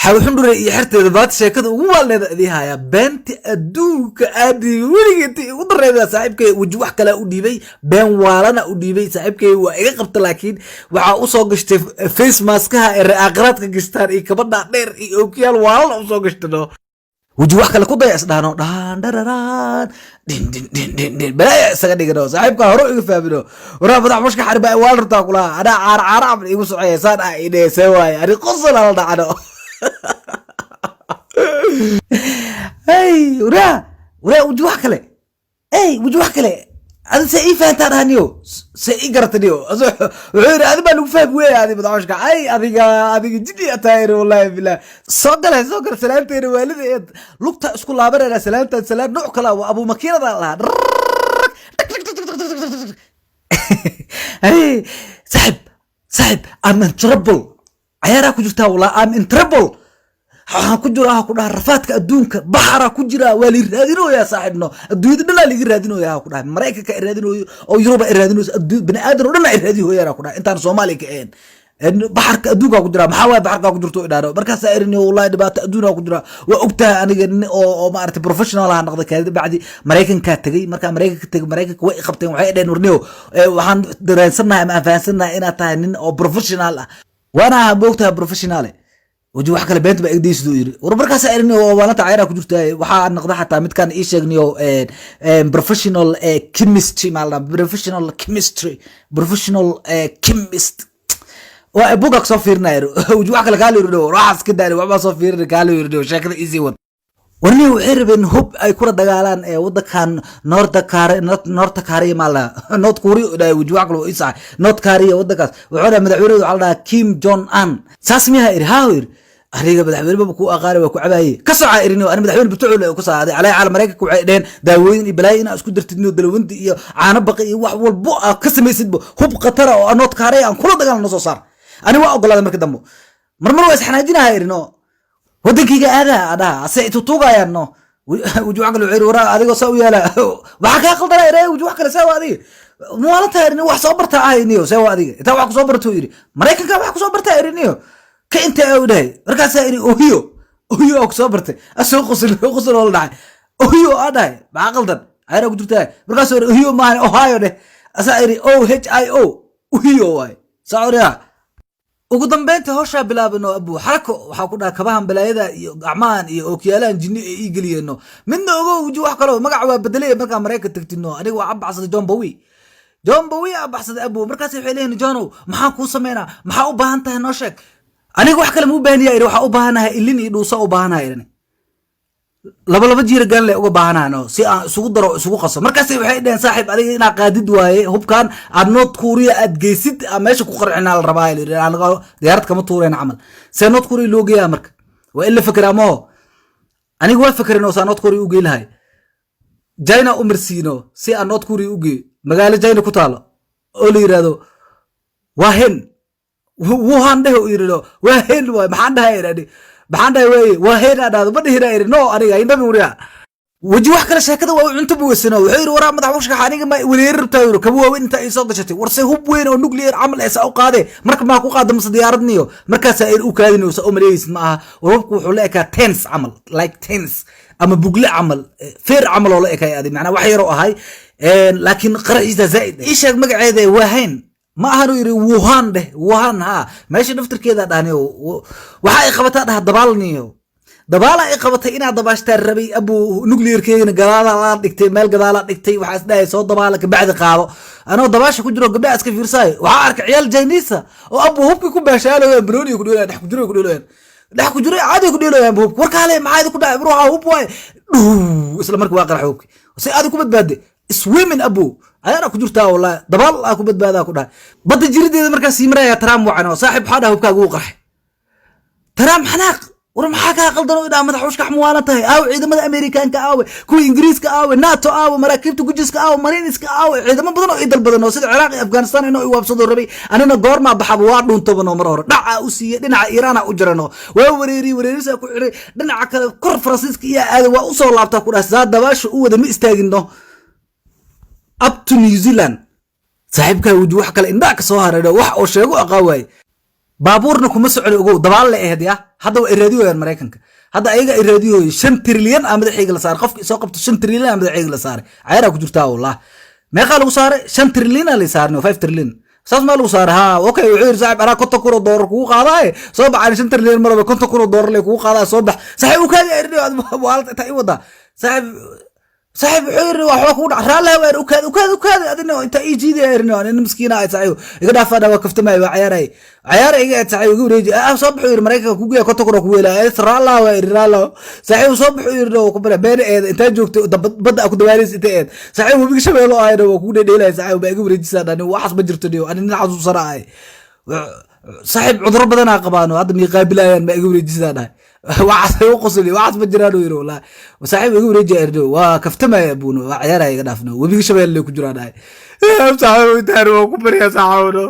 Xawxundhure iyo xerteeda baata sheekada ugu waalneeda idii hayaa. Beenta adduunka aadi weligii intii igu dareeda, saaxiibkay weji wax kale u dhiibay, been waalana u dhiibay. Saaxiibkay waa iga qabta, laakiin waxaa usoo gashtay face maskaha ee aakhiraadka gashtaan iyo kabadha dheer iyo ookiyaal waalana usoo gashtano. Weji wax kale ku daya isdhahno, dhaan dhararaan, dhin dhin dhin dhin dhin, balaaya isaga dhigano. Saaxiibka hore iga fahmino, waraa madax mushka xarba waal rabtaa kulaha, anaa caara caara camal igu soceeya, saan ah idhee, see waaye, ani qosol ala dhacno. Hey, waraa waraa, weji wax kale, hey, weji wax kale, adi see ii fahantaa dhahaniyo, see ii garataniyo. Wuxuu yidhi, adi baa lagu fahmi weya, adi madaxushka ay adiga adiga jini ataayir. Wallahi billah, soo gale, soo gale. Salaanteena waalida ee lugta isku laabanayna, salaantaan salaan nooc kala waa abu makiinada lahaa. Hey saaxib, saaxib, I'm in trouble. Cayaaraa ku jirtaa wallah, I'm in trouble. Waxaan ku jiraa ku dhaha rafaadka adduunka, baxaraa ku jira, waa la raadinooyaa saaxiibno. Adduunyada dhanaa liga raadinooyaa ku dhahay, Maraykanka i raadinooyo oo Yuruba i raadinooyo, bani aadan oo dhan ay raadinooyaan ku dhahay, intaan Soomaaliya ka ahayn. Baxarka adduunkaa ku jira. Maxaa waay baxarkaa ku jirto idhaano? Markaasaa irin, wallahi dhibaato adduunaa ku jira. Waa ogtahay aniga nin oo maaragtay professional ah noqday. Kaadi bacdi Maraykankaa tegey. Markaa Maraykanka tegey, Maraykanka way i qabteen. Waxay dhaheen, warniyo, waxaan dareensannahay ama aan fahansannahay inaad tahay nin oo professional ah. Waana aha, ma ogtahay, professional. Waji wax kale beenta baa igdaysiduu yiri. War markaasa irin, waanata cayraa ku jirta. Waxaa noqda xataa midkaan ii sheegniyo, professional chemistry maa, professional chemistry, professional chemist. Waa buga soo fiirinaya. Waji wax kale kaala yiri, waxaas ka daari, waxbaa soo fiirinaya kaala yiri. Sheekada easy wad. Warnihi waxay rabeen hub ay kula dagaalaan ee wadankan North Korea, North Korea maa la North Korea dhahay. Waji wax kale oo isax North Korea wadankaas wuxuu dhahay madaxweynuhu waxaa la dhahaa Kim Jong Un. Saas miyaa iri? Haa, iri. Aniga madaxweyne baba ku aqaani, waa ku cabaayey, ka soca irin. Ani madaxweyne butucul ku saaday calaa caala. Maraykanka waxay dheheen daawooyin iyo balaayo inaa isku dartid iyo dalwandi iyo caano baqi iyo wax walbo aa ka samaysidba, hub khatara oo North Korea aan kula dagaalno soo saar. Ani waa ogolaaday. Marka dambe marmar waa isxanaajinaha irin oo wadankayga aadaa adhaha ase tutuugayaan no. Wuju wax kale wuxuu yiri, waraa adigoo saa u yaala, waxaa kaa qaldana ire. Wuju wax kale, saa waa adiga muwaalata irin, wax soo bartaa ah niyo, see waa adiga intaa wax kusoo barto yiri, Maraykanka wax kusoo bartaa irin niyo, ka intee u dhahay? Markaasaa iri, Ohio, Ohio aa kusoo bartay. Asoo qosol qosol oo la dhacay. Ohio aa dhahay, maxaa qaldan, ayna ku jirtaa? Markaasuu iri, Ohio maahan, Ohio dheh. Asaa iri, OHIO, Ohio waay socoriya. Ugu dambeynta howshaa bilaabano, abu xarako waxaa ku dhaha kabahan balaayada iyo gacmahan iyo ookiyaalahan jinni ay ii geliyeenno. Midna ogo, wuji wax kaloo magac waa bedelay. Markaa Maraykan tagtino, aniga waa abaxsaday John Bowi, John Bowi abaxsaday abu. Markaas waxay leeyihin, Johnow, maxaan kuu sameynaa? Maxaa u baahan tahay? Noo sheeg. Aniga wax kale ma u baahaniya iri, waxaa u baahanahay ilin iyo dhuusa u baahanahay irin, laba laba jiira gaanle uga baahanano si aan isugu daro, isugu qaso. Markaas waxay dheheen, saaxiib, adiga inaad qaadid waaye hubkan, aad North Korea aad geysid, aa meesha ku qarcinaa la rabaa. Diyaarad kama tuureen camal, see North Korea loo geeyaa? Marka waa in la fekeraa maho. Aniga waa fekerin oo saa North Korea u gey lahay. China u marsiino si aan North Korea u geeyo, magaalo China ku taalo oo la yirahdo Wahen, Wuhan dheh u yidhi, Wahen waay. Maxaan dhahay idhahdi? Maxaan dhahay? Waaye Wahen aa dhahdo, ma dhihina iri no. Aniga indhabi wariya. Weji wax kale sheekada waa cunto buweysano. Wuxuu yidhi, waraa madax mushkax, aniga ma waleeri rabtaa? Yiri, kaba waaweyn inta ay soo gashatay, warse hub weyn oo nuclear camal ee saa u qaade, marka maa ku qaada mase diyaaradniyo? Markaasaa ir u kaadinayo, saa u maleeyeysid ma aha. Warhubku wuxuu la ekaa tens camal, like tens ama bugle camal, feer camal oo la ekay adi, macnaa wax yaroo ahay, laakiin qaraxiisa zaa'id. Ii sheeg magaceeda. Wahayn ma ahanu yidhi, Wuhan dheh, Wuhan. Ha, meesha naftirkeeda dhahniyo waxa ay qabataa dhaha dabaalniyo, dabaala ay qabatay inaad dabaashtaa rabay abu. Nuclearkeygana gadaala la dhigtay, meel gadaala dhigtay. Waxaa isdhahay soo dabaala, kabacdi qaado. Anoo dabaasha ku jiro, gabdhaha iska fiirsaayo, waxaa arkay ciyaal Chinese oo abu hubki ku baashaalayo, banooniga ku dheelayaan, dhex ku jiro ku dheelayaan, dhex ku jiro caadi ku dheelayaan hubki. Warkaale, maxaa idinku dhacay? Ruuxa hub waay dhuu, isla markii waa qarax hubki. Si aadi ku badbaade swimming abu, ayaana ku jirtaa wallahi, dabaal aa ku badbaadaa ku dhahay. Badda jirideeda markaas sii maraya, Trump wacan oo saaxiib, waxaa dhaha hubkaaga wuu qarxay. Trump xanaaq, war maxaa kaa qaldan oo idhaa? Madax ushkax, muwaalan tahay? Aawe ciidamada Amerikaanka? Aawe kuwa Ingiriiska? Aawe NATO? Aawe maraakiibta gujiska? Aawe mariniska? Aawe ciidamo badan oo idal badan oo sida Ciraaq iyo Afghanistan inoo iwaabsado rabay? Anina goormaa baxaba? Waa dhuuntabanoo mar hore dhaca u siiyey, dhinaca Iiraana u jirano, waa wareeriyey, wareerisa ku xiray, dhinaca kale kor Faransiiska iyo aaday, waa usoo laabtaa ku dhaha saa dabaasha u wada ma istaagino, up to New Zealand. Saaxiibkaa weji wax kale indhaa ka soo hareero, wax oo sheego aqaa waaye. Baabuurna kuma socon, ogow, dabaal la ahayd. Ya, hadda waa iraadiyooyaan Maraykanka, hadda ayaga iraadiyooy. 5 trilyan aa madaxayga la saaray. Qofka soo qabto 5 trilyan aa madaxayga la saaray. Cayaaraa ku jirtaa wallah. Meeqaa lagu saaray? 5 trilyan aa la saarnay, 5 trilyan saas maa lagu saaray. Ha, okay, wuxuu yidhi: "Saaxib, anaa $50,000 kugu qaadaaye, soo baxaan. 5 trilyan maraba, $50,000 lay kugu qaadaa, soo bax." Saaxiib, u kaadi erni, waalta intaa i wadaa, saaxiib. Saaxiib, wuxuu yidhi: "Waxba kugu dhac, raallaha waa." Ukaadi, ukaadi, ukaadi, adina intaa ii jiidaya erni, nin miskiina ay. Saaxiib, iga dhaafaa, waa kaftamay, waa ciyaaray, ciyaar iga eed. Saaxiib, iga wareeji. Ah, soo baxuu yidhi, Maraykanka kugu yaa 50,000 kugu helaa. Raallaha waa iri, raallaha saaxiib. Soo baxuu yidhi, oo ku bara been eed, intaa joogto badda aa ku dawaalaysa inta eed. Saaxiib, webiga Shabeelo ahayna waa kugu dhedheelaya. Saaxiib, baa iga wareejisaa dhani, waxaas ma jirto niyo, ani nin xasuusana ahay. Saaxiib, cuduro badanaa qabaano, hadda mii qaabilayaan, ma iga wareejisaa dhahay. Waxaas ay u qosli, waxaas ma jiraan uu yiri. Wallahi saaxiib, iga wareejiya erdo, waa kaftamaya buuno, waa ciyaaraya, iga dhaafno, webiga Shabeelle ku jiraan dhahay. Saaxiib, intaan waa ku baryaa, saaxiibno.